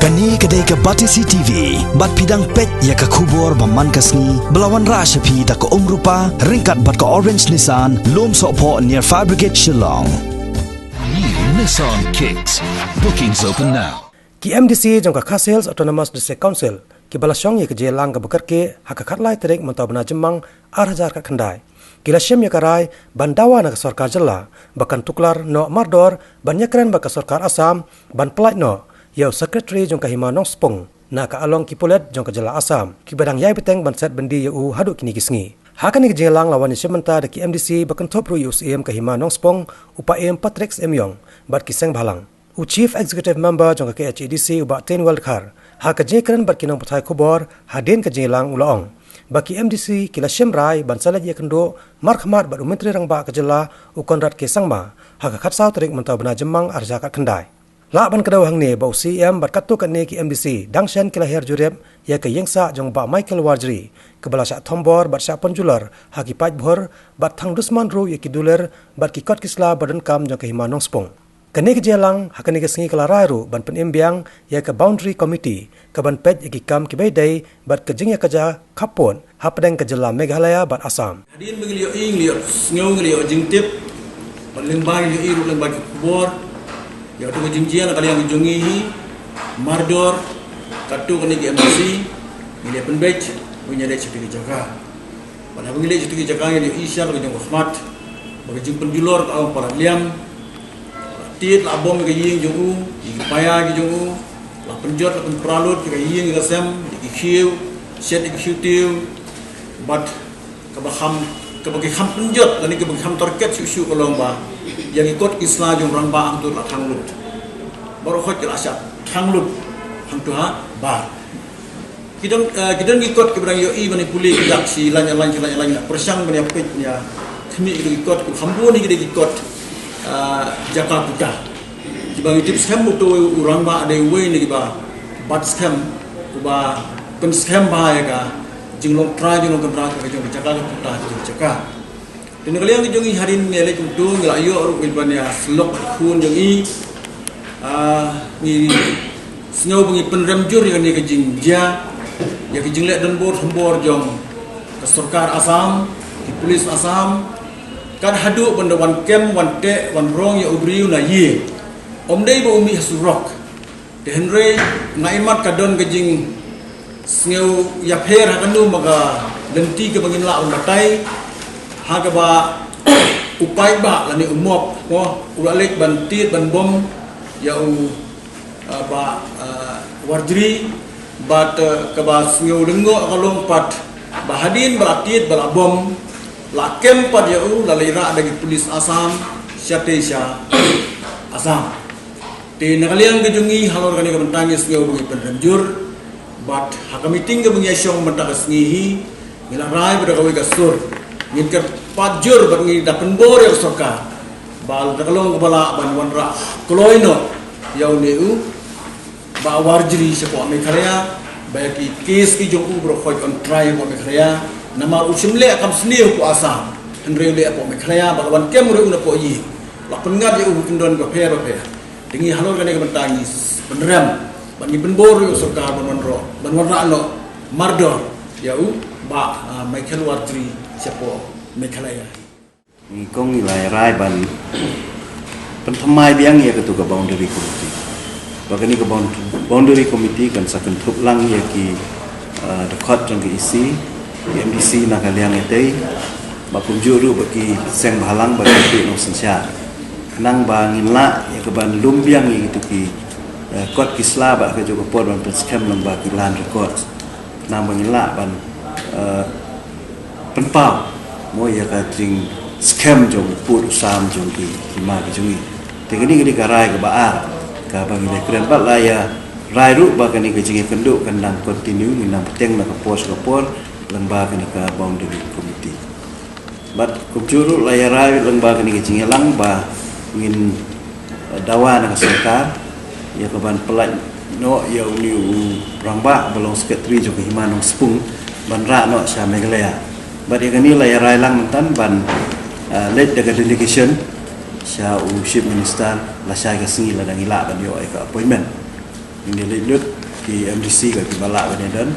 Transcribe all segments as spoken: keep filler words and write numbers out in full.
Kane ka dei ka Batesi T V, bad phi dang peit ïa ka khubor ba man ka sngi, ba la wanrah sha phi da ka Umrupa, ryngkat bad ka Orange Nissan, Lumsohphoh near Fire Brigade Shillong. New Nissan Kicks. Bookings open now. Ki M D C jong ka Khasi Hills Autonomous District Council, kiba la shong ïa ka jingïalang kaba kyrkieh ha ka khatlai tarik mynta u bnai Jymmang ar hajar khatkhyndai. Ki la shim ïa ka rai ban dawa na ka sorkar jylla ba kan tuklar noh mardor ban ïakren bad ka sorkar Assam ban pyllait noh ïa u Secretary jong ka Hima Nongspung na ka along ki pulit jong ka jylla Assam, kiba dang ïai bteng ban set byndi ïa u haduh kine ki sngi. Ha kane ka jingïalang la wan ïashim bynta da ki M D C, ba kynthup ruh ïa u Syiem ka Hima Nongspung, u Paiem Patrick Syiemlieh, bad ki seng bhalang. U Chief Executive Member jong ka K H A D C, u Bah Teignmawang Dkhar, ha ka jingïakren bad ki nongpathai khubor hadien ka jingïalang, u la ong ba ki M D C ki la shim rai ban sa leit ïakynduh markhmat bad u Myntri Rangbah ka jylla, u Conrad K Sangma, ha ka khatsaw tarik mynta u bnai Jymmang ar hajar khatkhyndai. Lah ban kdew hangne ba u Syiem bad katto katne ki M D C dang shen ki la her jurip ïa ka ïingsah jong u Bah Michael Warjri, kaba la shah thombor bad shah pynjulor ha ki paidbah bor, bad thang dusmon ruh ïa ki dulir bad ki kot ki sla ba donkam jong ka Hima Nongspung. Kane ka jingïalang ha kane ka sngi ka la rai ruh ban pynim biang ïa ka Boundary Committee, kaban peit ïa ki kam kiba ïadei bad ka jingïakajia khappud hapdeng ka jylla Meghalaya bad Assam. Hadien ba ngi la ïohi, ngi la ïohsngew, ngi la ïoh jingtip, bad lyngba ngi la ïohi ruh lyngba ki khubor, ïa kato ka jingjia na ka liang jong ngi hi, mardor, katto katne ki M D C, ngi la pynbeit, ngi la leit sha kito ki jaka. Bad haba ngi leit sha kito ki jaka ngi la ïohi sha ka jong ka khmat ba ka jingpynjulor ka ong palat liam. La tied la bom ïa ka ïing jong u, ïa ki paia ki jong u, la pynjot la pynpra lut ïa ka ïing ïa ka sem, ïa ki khiew, shet ïa ki khiew tiew. Bad kaba kham, kaba ki kham pynjot lane kaba ki kham target shuh shuh ka long ba ïa ki kot ki sla jong u rangbah hangto la thang lut. Baroh khoit ki la shah thang lut hangto ha bar. Ki don, eh, ki don ki kot kiba dang ïohi ban ïa pule ki dak shi lain lain shi lain lain, pyrshang ban ïa peit ban ïa khmih ki kot, ki kham bun hi ki dei ki kot, eh, jaka puta. Kiba ngi tip skhem uto u rangbah dei uwei na kiba bat skhem, uba pynskhem bha ïa ka jinglong trai jinglong kynrad ka jong ka jaka ka puta ka jong ka jaka. Te na ka liang ka jong ngi hadien ngi leit kumto ngi la ïoh ruh ngi ban ïa syllok khun jong ngi. Ah, ngi sngew ba ngi pynrem jur ïa kane ka jingjia, ïa ka jingleh donbor thombor jong ka sorkar Assam, ki police Assam, kat haduh ban da wan kem, wan teh, wan rong ïa u briew na ïing. Ym dei ba u mih ha surok. Te hynrei nga imat ka don ka jingsngew ïapher ha kano ma ka lynti kaba ngim lah ban batai, ha kaba u paidbah lane u mob, mo, u la leit ban tied ban bom ïa u, ah, Bah, ah, Warjri, bad, ah, kaba sngew lyngngoh ka long pat ba hadien ba la tied ba la bom, la kem pat ïa u, la leit rah da ki police Assam shatei sha Assam. Te na ka liang ka jong ngi halor kane ka bynta ngi sngew ba ngi pynrem jur. Bad ha ka meeting kaba ngi ïa shong mynta ka sngi hi, ngi la rai bad da kawei ka sur, ngin kyrpad jur bad ngi da pynbor ïa ka sorkar ba lada ka long kaba lah ban wanrah kloi noh ïa une u Bah Warjri shapoh Meghalaya, ba ïa ki case ki jong u baroh khoit un trai hapoh Meghalaya. Namar u shym leh kam sniew hapoh Assam, hynrei u leh hapoh Meghalaya, ba la wan kem ruh u na hapoh ïing. La pynngat ïa u ha ki kyndon bapher bapher. Te ngi halor kane ka bynta ngi pynrem bad ngi pynbor ïa u sorkar ban wanrah, ban wanrah noh mardor ïa u Bah, ah, Michael Warjri shapoh Meghalaya. Ngi kong ngi la rai ban pynthymmai biang ïa katu ka boundary committee. Ba kane ka bound-, boundary committee kan sa kynthup lang ïa ki, ah, dkhot jong ka E C, ki M D C na ka liang ïatei, ba kumjuh ruh ba ki seng bhalang ba ki nongsynshar. Khnang ba ngin lah ïa ka ban lum biang ïa kitu ki, eh, kot ki sla ba ka jong ka por ban pynskhem lang ba ki land records. Khnang ba ngin lah ban, eh, pynpaw mo ïa ka jingskhem jong u pud u sam jong ki, ki hima ki jong ngi. Te kane ka dei ka rai kaba ar kaba ngi la kren bad la ïa rai ruh ba kane ka jingïakynduh kan nang continue, ngin nang bteng na ka por sha ka por lyngba kane ka boundary committee. Bad kumjuh ruh la ïa rai lyngba kane ka jingïalang ba ngin, eh, dawa na ka sorkar ïa ka ban pyllait noh ïa une u rangbah ba long secretary jong ka hima Nongspung ban rah noh sha Meghalaya. Bad ïa kane la ïa rai lang mynta ban, eh, leit da ka delegation sha u chief minister lashai ka sngi lada ngi lah ban ïoh ïa ka appointment. Ngi leit lut ki M D C ka ki ba lah ban ïadon,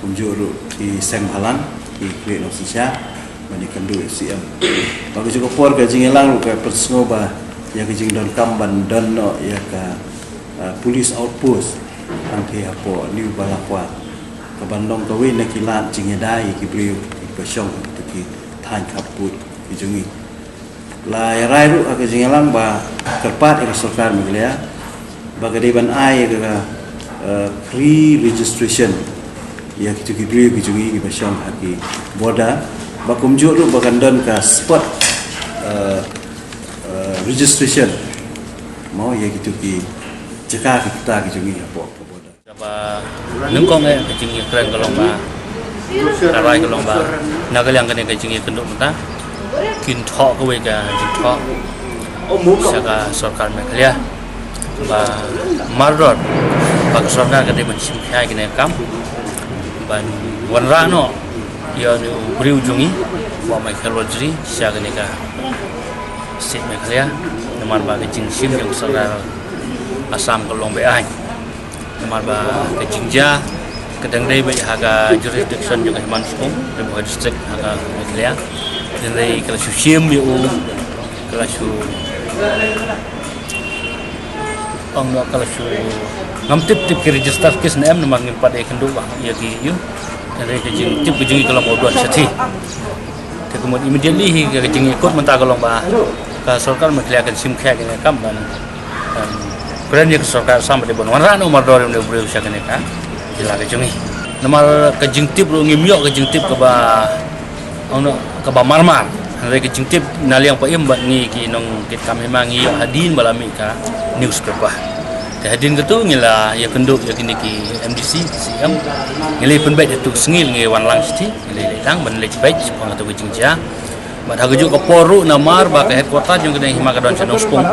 kumjuh ruh ki seng bhalang, ki kri nong shisha, ban ïakynduh ïa u C M. Ba ka juh ka por ka jingïalang ruh ka pynsngew ba ïa ka jingdonkam ban don noh ïa ka, ah, police outpost hangtei hapoh New Balakwa, ka ban long kawei na ki lad jingïada ïa ki briew ki ba shong ha ki thaiñ khappud ki jong ngi. La ïarai ruh ha ka jingïalang ba kyrpad ïa ka sorkar Meghalaya ba ka dei ban ai ïa ka, eh, free registration ïa kitu ki briew ki jong ngi ki ba shong ha ki border, ba kumjuh ruh ba kan don ka spot, eh, eh, registration mo ïa kitu ki jaka ki kta ki jong ngi hapoh ka border. Kaba nyngkong eh ka jingïakren ka long ba, ka rai ka long ba, na ka liang kane ka jingïakynduh mynta kin thoh kawei ka jingthoh sha ka sorkar Meghalaya ba mardor ba ka sorkar ka dei ban shim khia ïa kane ka kam ban wanrah noh ïa u briew jong ngi, u Bah Michael Rojri, sha kane ka state Meghalaya. Namar ba ka jingshim jong ka sorkar Assam ka long beaiñ. Namar ba ka jingjia ka dang dei beit ha ka jurisdiction jong ka Himantpur, Ri Bhoi District ha ka Meghalaya. Hynrei ka la shu shim ïa u, ka la shu ong noh ka la shu ngam tip tip ki register case ne em namar ngim pat ïakynduh ba ïa ki ïa u. Hynrei ka jingtip ka jong ngi ka long ba u don shathie. Te ka mut immediately hi ka jingïakut mynta ka long ba ka sorkar Meghalaya kan shim khia ïa kane ka kam ban, em, kren ïa ka sorkar Assam ba dei ban wanrah noh mardor ïa une u briew sha kane ka jylla ka jong ngi. Namar ka jingtip ruh ngim ïoh ka jingtip kaba, ong noh, kaba marmar. Hynrei ka jingtip na liang paidbah ngi ki nongkitkam hima ngi ïoh hadien ba la mih ka newspaper. Te hadien katu ngi la ïakynduh ïa kine ki M D C, C M. Ngi la pynbeit ïa tu ka sngi ngi wan lang shathie. Ngi leit lang ban leit peit shaphang katu ka jingjia. Bad ha kajuh ka por ruh namar ba ka headquarter jong ka dang hima ka don sha Nongspung.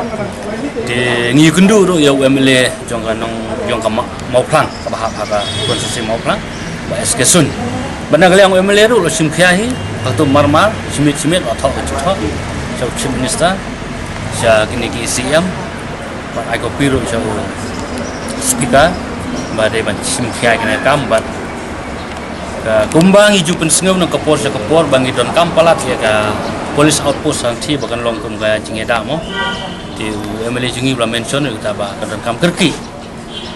Te ngi ïakynduh ruh ïa u M L A jong ka nong, jong ka Ma-, Mawphlang, kaba hap ha ka constituency Mawphlang, Bah S K Sun. Bad na ka liang u M L A ruh la shim khia hi, ha katu marmar, shimit shimit, la thoh ka jingthoh sha u Chief Minister, sha kine ki C M. Bad ai copy ruh sha u Speaker ba dei ban shim khia ïa kane ka kam bad ka kumba ngi ju pynsngew na ka por sha ka por ba ngi donkam palat ïa ka police outpost hangtei ba kan long kum ka jingïada mo. Te u M L A jong ngi u la mention ïa kata ba ka donkam kyrkieh.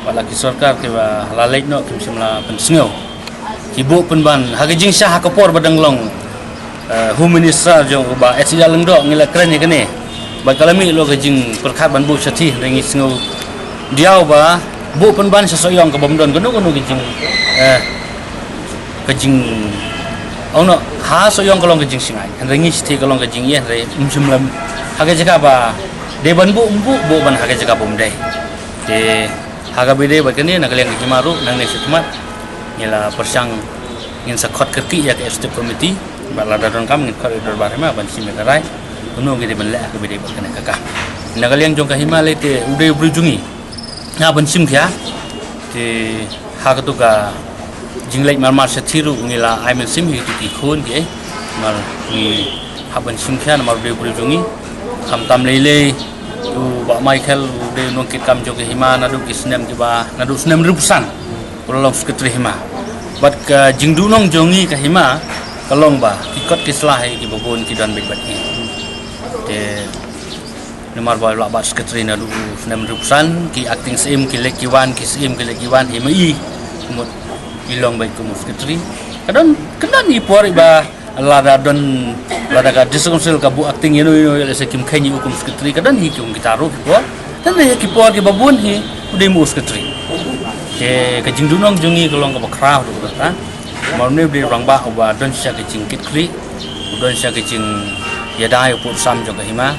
Bad la ki sorkar kiba la leit noh kim shym la pynsngew. Ki buh pynban ha ka jingshah ha ka por ba dang long, eh, Home Minister jong u Bah H C Lyngdoh ngi la kren ïa kane. Bad ka la mih lo ka jingpyrkhat ban buh shathie, hynrei ngi sngew diaw ba buh pynban sha Sohiong ka bym don kano kano ka jing, eh, ka jing, ong noh, ha Sohiong ka long ka jingshngaiñ, hynrei ngi shathie ka long ka jingïeh, hynrei ym shym la, ha ka jaka ba dei ban buh ym buh, buh ban ha ka jaka bym dei. Te ha kaba ïadei bad kane na ka liang ka hima ruh nangne shakhmat ngi la pyrshang ngin sa khot kyrkieh ïa ka executive committee bad lada donkam ngin khot ïa u dorbar hima ban shim ïa ka rai kumno ngi dei ban leh ha kaba ïadei bad kane ka kam. Na ka liang jong ka hima lei te u dei u briew jong ngi, nga ban shim khia. Te ha katu ka jingleit marmar shathie ruh ngi la ai mynsiem ïa kitu ki khun ki ei, namar ngi hap ban shim khia namar u dei u briew jong ngi. Khamtam lei lei u Bah Michael u dei u nongkitkam jong ka hima naduh ki snem kiba, naduh snem hynriewphew san u la long secretary hima. Bad ka jingduhnong jong ngi ka hima ka long ba ki kot ki sla hi kiba bun ki don beit bad ngi. Te namar ba u la bat secretary naduh u snem hynriewphew san, ki acting syiem ki leit ki wan, ki syiem ki leit ki wan, hima i mut i long beit kum u secretary. Ka don, ka don i por iba lada don, lada ka district council ka buh acting ïano ïano ïa lehse kim kheiñ ïa u kum secretary, ka don hi kum kita ruh ki por. Te na ki por kiba bun hi u dei mo u secretary. Te ka jingduhnong jong ngi ka long kaba khraw ruh kata. Namar une u dei u rangbah uba don shisha ka jingkitkhlieh, u don shisha ka jingïada ïa u pud u sam jong ka hima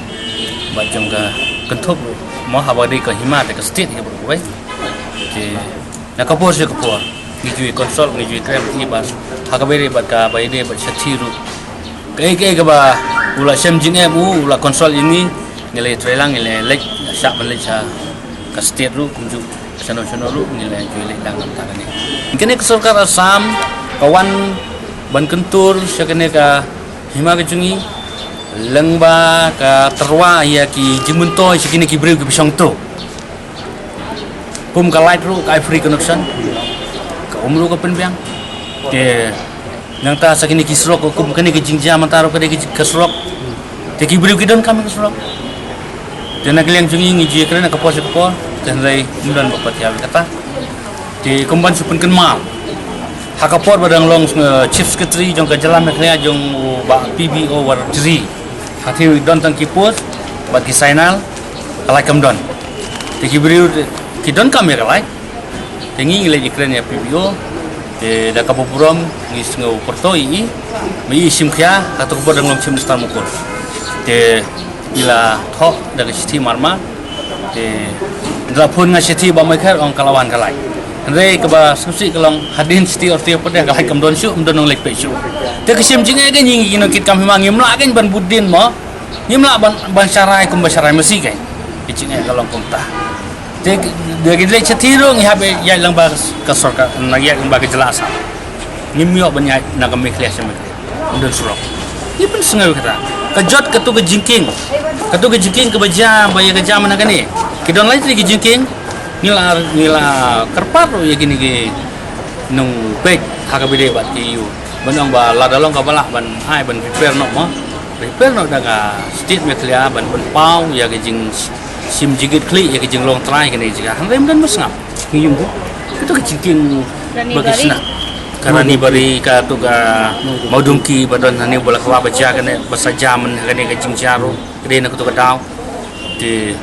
bad jong ka kynthup ruh mo haba dei ka hima te ka state hi baroh kawei. Te na ka por sha ka por ngi ju ïa consult, ngi ju ïa kren bad ngi bad ha kaba ïadei bad kaba ïadei bad shathie ruh. Kaei kaei kaba u la shem jingem u, u la consult ïa ngi, ngi la ïatreilang, ngi la leit, shah ban leit sha ka state ruh kumjuh shano shano ruh ngi la ju leit lang na bynta kane. Kane ka sorkar Assam ka wan ban kyntur sha kane ka hima ka jong ngi lyngba ka tyrwa ïa ki jingmyntoi sha kine ki briew kiba shong tu. Kum ka light ruh ka ai free connection. Ka um ruh ka pynbiang. Te nangta sa kine ki surok, kum kane ki jingjia mynta ruh ka dei ki ka surok. Te ki briew ki donkam ka surok. Te na ka liang jong ngi ngi ju ïakren ha ka por sha ka por. Te hynrei ym don ba pat ïa kata. Te kum ban shu pynkynmaw, ha ka por ba dang long, eh, Chief Secretary jong ka jylla Meghalaya jong u Bah P B O Warjri, ha te don tang ki post bad ki signal, ka light kam don. Te ki briew ki donkam ïa ka light. Te ngi ngi leit ïakren ïa P B O. Te da kaba burom ngi sngew pyrto ïa i, ma i shim khia, kato ka por dang long Chief Minister Mukul. Te i la thoh da ka shithi marmar. Te da la phone nga shithi ba mai kher, ong ka la wan ka light. Hynrei kaba sngewsih ka long hadien shithi arti pat ka light kam don shuh, ym don nongleit peit shuh. Te ka shim jingeh ka ngi ngi nongkitkam hima, ngim lah kein ban bud dien mo. Ngim lah ban, ban sharai kumba sharai masi kein. Ka jingeh ka long kumta. Te da ki leit shithi ruh ngi hap ïaid lang ba ka sorkar, na ïaid lang ba ka jylla Assam. Ngim ïoh ban ïaid na ka Meghalaya sha Meghalaya. Ym don surok. Ngi pynsngew kata. Ka jot kato ka jingkieng. Kato ka jingkieng kaba jia, ba ïa ka jia mynta kane. Ki don lai tylli ki jingkieng. Ngi la, ngi la kyrpad ruh ïa kine ki nongpeit ha kaba ïadei bad ki ïew. Ban ong ba lada long kaba lah ban ai ban repair noh mo. Repair noh da ka state Meghalaya ban pynpaw ïa ka jingshim jingit khlieh ïa ka jinglong trai kane ka jaka. Hynrei ym don ba sngap. Ngi ïohi kato ka jingkieng ba ka shna. Ka Rani Bari, kato ka Mawdumki ba don hangne ba la kwah ba jia kane, ba sa jia mynta kane ka jingjia ruh. Ka dei na kato ka daw. Te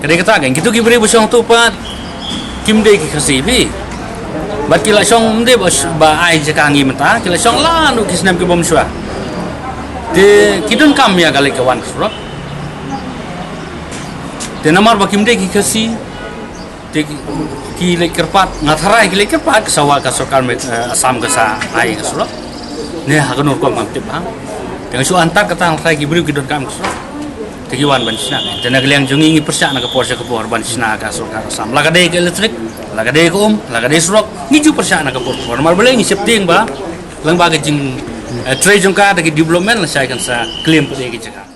ka dei kata kein, kito ki briew ba shong tu pat kim dei ki Khasi phi. Bad ki la shong ym dei ba, ba ai jaka ngi mynta, ki la shong lano ki snem ki bym shuwa. Te ki donkam ïa ka leit ka wan ka surok. Te namar ba kim dei ki Khasi, te ki, ki leit kyrpad, nga tharai ki leit kyrpad, ka sa wa ka sorkar Meg-, eh, Assam ka sa ai ka surok. Ne ha kano rukom ngam tip ha. Te nga shu antad kata, nga tharai ki briew ki donkam ka surok. Te ki wan ban shna. Te na ka liang jong ngi ngi pyrshah na ka por sha ka por ban shna ka sorkar Assam. La ka dei ka electric, la ka dei ka um, la ka dei surok, ngi ju pyrshah na ka por sha ka por. Namar balei ngi sheptieng ba lyngba ka jing, eh, trei jong ka da ki development lashai kan sa claim pat ïa ki jaka.